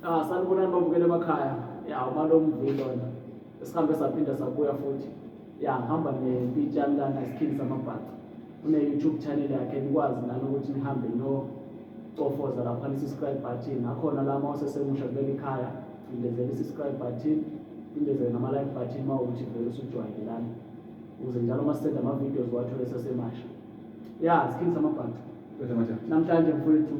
Ah, sanibonani babukele emakhaya. Ya, uMalomvi lona. Sihambe saphinda sabuya futhi. Ya, ngihamba nempintshi yami lana isikhini samabhaca. Une-YouTube channel yakhe nikwazi nani ukuthi nihambe niyocofoza lapha ni-subscribe button. Akhona la uma usesemusha kuleli khaya, cindezela i-subscribe button, cindezele nama-like button uma ukuthi vele usujwayele lana. Ukuze njalo uma sisenda ama-videos uwathole esesemasha. Ya, isikhini samabhaca. Namhlanje mfowethu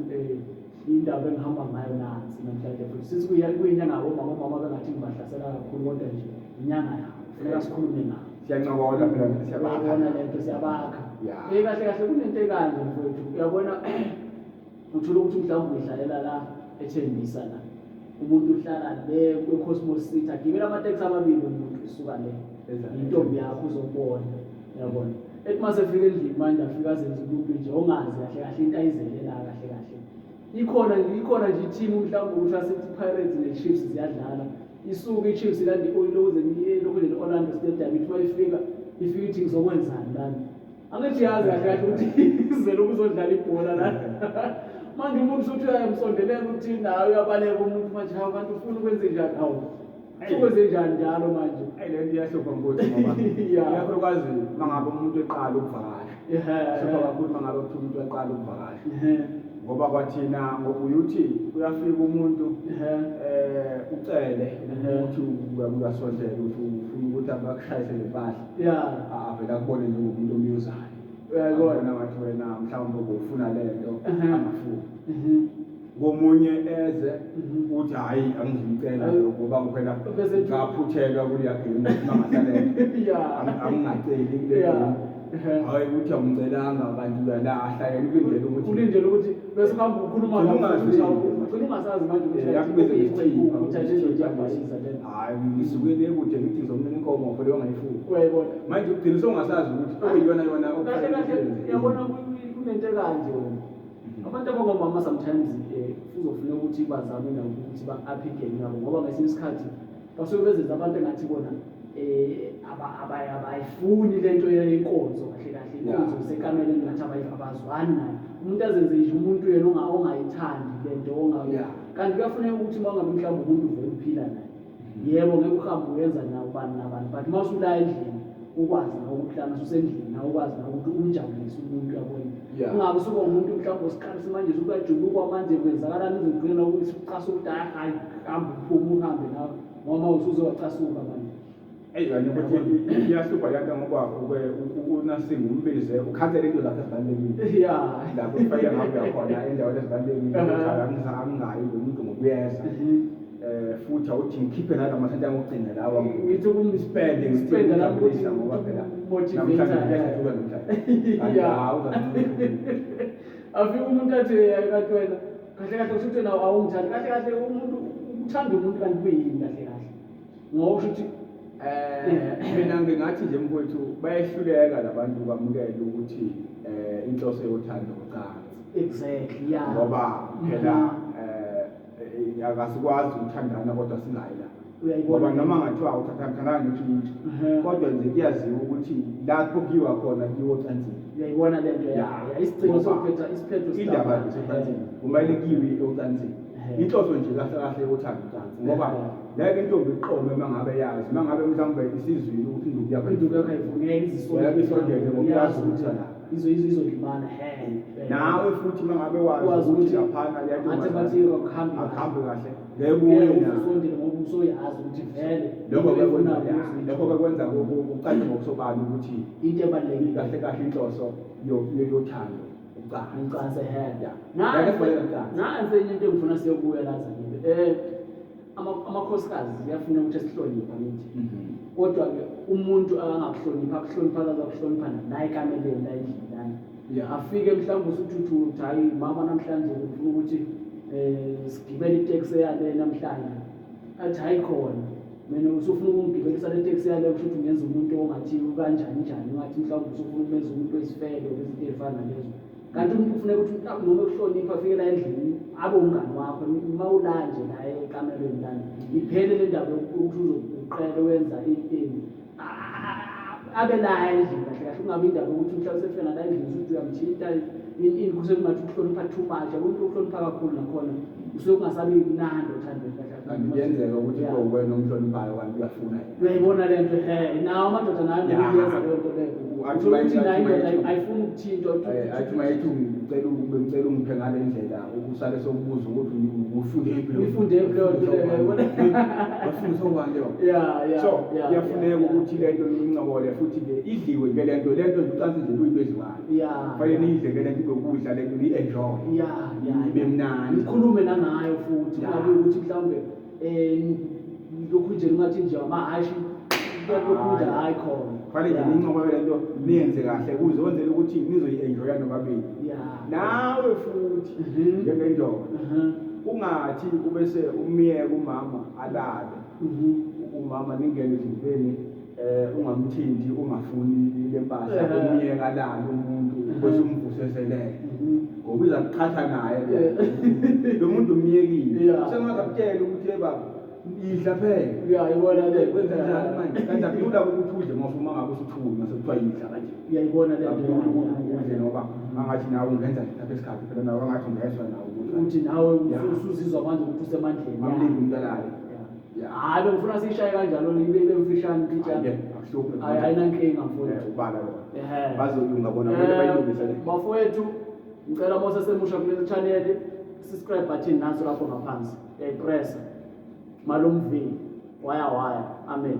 indaba engihamba ngayo nansi namhlanje futhi sithi kuyinyanga yabomama, omama bengathi ngibahlasela kakhulu kodwa nje inyanga yabo funeka sikhulume nabo. Siyancokola phela, siyabakha. Uyabona lento, siyabakha. Kahle kahle kunento ekanje mfowethu, uyabona uthola ukuthi mhlawumbe uyihlalela la eThembisa la, umuntu uhlala le kwe-Cosmos City, agibela amateksi amabili umuntu usuka le, intombi yakho uzobona, uyabona. Ethi uma sefika endlini manje afika azenze umuntu nje ongazi kahle kahle into ayizelela kahle kahle. Ikhona nje, ikhona nje i-team mhlawumbe ukuthi asithi Pirates ne-Chiefs ziyadlala. Isuke i-Chiefs ilande i-Oil ukuze niye lokhu nje Orlando Stadium, ithi uma ifika, ifika ithi ngizokwenzani lana. Angithi yazi kahle kahle ukuthi izele ukuzodlala ibhola lana. Manje umuntu usuthi uyamsondelela ukuthi nawe uyabaleka umuntu manje, hawu kanti ufuna ukwenze njani? Hawu. Ukwenze njani njalo manje? Ayi, le nto iyahlupha mfowethu ngoba ikakhulukazi uma ngabe umuntu eqala ukuvakasha. Ihlupha kakhulu uma ngabe kuthiwa umuntu uyaqala ukuvakasha. Ngoba kwathina ngokuye uthi uyafika umuntu ucele ukuthi uyasondela ukuthi ufuna ukuthi abakushayise le mpahla. Avele akubone njengomuntu omyuzayo. Uyayibona ngathi wena mhlawumbe ubufuna le nto angafuni. Komunye eze uthi hhayi angizuyicela ngoba phela ngaphuthelwa kuleya game uma ngasalela angingaceli kule game. Hhayi ukuthi awumcelanga kanti uyalahla yena ulindele ukuthi ulindele ukuthi bese uhamba ukhuluma ugcina ungasazi manje ukuthi yakubiza ngesithipha. Hhayi ngisuke le kude ngithi ngizomnika inkomo phela ongayifuni. Uyayibona manje ugcina usongasazi ukuthi okuyiyona yona. Kahle kahle uyabona kunento ekanje wena. Abantu abangomama sometimes kuzofuneka ukuthi bazame nabo ukuthi ba-up igame yabo ngoba ngesinye isikhathi basuke bezenza abantu engathi bona abayifuni lento yenkonzo kahle kahle, inkonzo isekameleni ngathi abazwani nayo. Umuntu azenze nje umuntu yena ongayithandi lento kanti kuyafuneka ukuthi uma ngabe mhlawumbe umuntu uvele uphila naye. Yebo ngeke uhambe uyenza nawo bani nabani, but uma usula endlini ukwazi nawe ukuhlala usendlini nawe ukwazi nawe ukuthi umjabulise umuntu, uyabona. Ungabe usuba umuntu mhlawumbe osiqalisa manje usukajuluka manje kwenzakalani uzogcina ukuthi ucasuka ukuthi hayi hayi hamba uphume uhambe nawe ngoba usuzowacasuka manje. Eyi kanye ukuthi iyahlupha le nto ngoba uke unasinga umbize ukhansele into zakhe ezibalulekile. Lapho kufanele ngabe uyakhona endaweni ezibalulekile ukuthi angingayi lo muntu ngokuyeza. Futhi awuthi ngikhiphe nala masenti angokugcina lawa. Ngithi ukumspende ngispende la ukuthi ngoba phela namhlanje kuyajuluka namhlanje. Hawu Afike umuntu athi kanti wena kahle kahle kusho ukuthi wena awungithandi kahle kahle umuntu uthanda umuntu kanti kuyini kahle kahle. Ngoba kusho ukuthi mina ngingathi nje mfowethu bayehluleka labantu kwamukela ukuthi inhloso yothando ucansi. Exactly, yeah. Ngoba phela akasikwazi ukuthandana kodwa singayi la. Ngoba noma ngathiwa uthathandana ngisho kodwa nje kuyaziwa ukuthi lapho kuyiwa khona kuyiwa ocansini. Uyayibona le nto ya. Isigcino sokuphetha isiphetho indaba nje socansini. Kumele kuyiwe ocansini. Inhloso nje kahle kahle yothando ucansi ngoba ngeke intombi iqome uma ngabe yazi, uma ngabe mhlawumbe isizwile ukuthi induku yakho induku yakho ayivumeli izisondele, isondele ngoba uyazi ukuthi la izolimala. Nawe futhi uma ngabe wazi ukuthi laphana ngathi bathi akuhambi akuhambi kahle, ngeke uye na usondele ngoba usoyazi ukuthi vele lokho kwenza kucace ngokusobala ukuthi into ebalulekile kahle kahle inhloso yothando ucansi. Ucansi, ehe. Nansi enye into engifuna siyokuya la Zanele. Amakhosikazi kuyafuna ukuthi esihloniphe angithi. Kodwa ke umuntu akangakuhlonipha, akuhlonipha akaze akuhlonipha la ekameleni la endlini lana. Afike mhlawumbe usuthi uthi hayi mama namhlanje ngifuna ukuthi sigibele iteksi eyale namhlanje. Athi hayi khona. Mina usufuna ukungigibelisa le teksi yale kusho ukuthi ungenza umuntu ongathi ukanjani njani, ungathi mhlawumbe usufuna ukumenza umuntu oyisifebe izinto ey'fana nalezo. Kanti umuntu ufuneka ukuthi mhlawumbe noma ekuhlonipha afike la endlini abe umngani wakho, uma ula nje la ekamelweni lana iphele le ndaba yokuthi uzokuqela wenza ini abe la endlini kahle kahle, kungabi indaba yokuthi mhlawumbe usefika la endlini usuthi uyamthinta. Ini kusuke kungathi ukuhlonipha too much, yabo umuntu ukuhlonipha kakhulu nakhona usuke kungasabi mnandi othandweni kahle kahle. Kanti kuyenzeka ukuthi kube uwena omhloniphayo kanti uyafuna yena. Uyayibona le nto he nawo amadoda nayo Ya. uyenza leyo nto leyo. Athi Uthola ukuthi mayethi- nayo indoda athi mayethi- ayifuni ukuthintwa. Athi mayethi ngicela bengicela ungiphe ngale ndlela usale sokubuza ukuthi ufunde phi leyo- Uyifunde phi leyo nto leyo, uyayibona? Wafunda sokubani leyo? Yeah, So yeah, kuyafuneka ukuthi lento niyincokole futhi ke idliwe ke lento lento nje ucansi nje luyinto edliwayo. Kufanele niyidle ke lento ibe ukudla lento niyi-enjoy. Yeah. Ibe mnandi. Nikhulume nangayo futhi Ya. kungabi ukuthi mhlawumbe lokhu nje kungathi nje amahhashi lokhu nje hayi khona. Kufanele nje niyincokole lento niyenze kahle kuze wenzele ukuthi nizoyi-enjoya nobabili. Nawe futhi njengendoda ungathi ubese umyeka umama alale. Umama ningene ezintweni ungamthinti ungafuni le mpahla umyeka alale umuntu bese umvuseselele. Ngoba iza kuqhatha naye lo muntu umyekile. Sengaze akutshele ukuthi hey baba idla phela. Uyayibona le Kwenza njani manje? Kanti akulula ukuthi udle ngoba uma ngabe usuthunywa mase kuthiwa yidla kanje. Uyayibona le nto. Akulula ukuthi udle ngoba angathi nawe ungenza nje isikhathi phela nawe angathi ungezwa nawe ukuthi Uthi nawe usuzizwa manje ukuthi usemandleni. Mamlindi umuntu alale. Hayi bengifuna siyishaye kanjalo ibe ibe mfishane mpintshana. Hayi, akuhluphi. Hayi ayinankinga mfowethu. Ubala lona. Bazolunga bona kumele bayilungise le. Bafowethu, ngicela uma usesemusha kule channel, subscribe button nanso lapho ngaphansi. Uyayipressa. Malumvini. Waya waya. Amen.